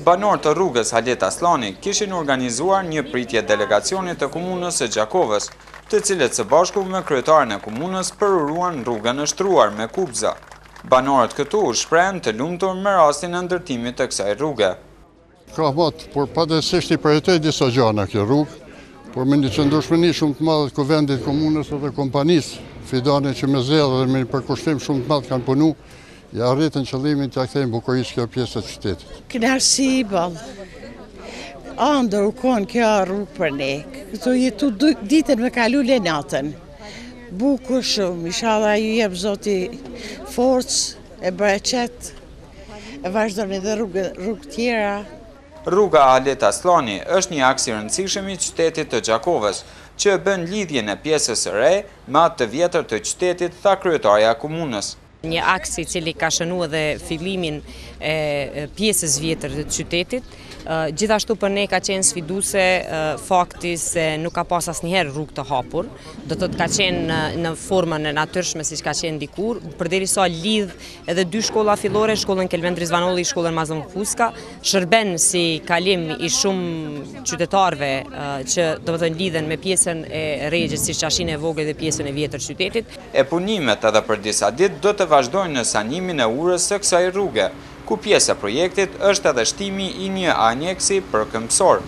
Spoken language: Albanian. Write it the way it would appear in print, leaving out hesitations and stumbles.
Banorë të rrugës Halit Asllani kishin organizuar një pritje delegacionit të Komunës së Gjakovës, të cilët së bashku me kryetarin e komunës përuruan rrugën e shtruar me kubëza. Banorët këtu u shprehën të lumtur me rastin e ndërtimit të kësaj rruge. Ka mot, por padrejtësisht i përjetoi disa gjana kjo rrugë, por me një qëndrueshmëri shumë të madhe të Kuvendit të Komunës dhe kompanisë Fidani që me zell dhe me një përkushtim shumë të madh kanë punu, ia arritën qëllimin t'ia kthejnë bukurisë kjo pjesë e qytetit. Kënaqësi boll. Andër u konë kjo rrugë për ne. Këtu jetu ditën me kalu le natën. Bukur shumë, ishalla ju jep zoti forcë e bereqet. E vazhdoni dhe rrugë, rrugë tjera. Rruga Halit Asllani është një aks i rëndësishëm i qytetit të Gjakovës, që e bën lidhjen e pjesës së re me atë të vjetër të qytetit, tha kryetarja e komunës. Një aks i cili ka shënu edhe fillimin e pjesës vjetër të qytetit. Gjithashtu për ne ka qenë sfiduese fakti se nuk ka pas asnjëherë rrugë të hapur, do të thotë ka qenë në formën e natyrshme siç ka qenë dikur, përderisa lidh Edhe dy shkolla fillore, shkollën Kelmend Rizvanolli, shkollën Mazlum Fuska, shërben si kalim i shumë qytetarëve që domethënë lidhen me pjesën e Rexhës, si Çarshinë e Vogël dhe pjesën e vjetër qytetit. E punimet edhe për disa ditë do të vazhdojnë në sanimin e urës së kësaj rruge, ku pjesë e projektit është edhe shtimi i një aneksi për këmbësorë.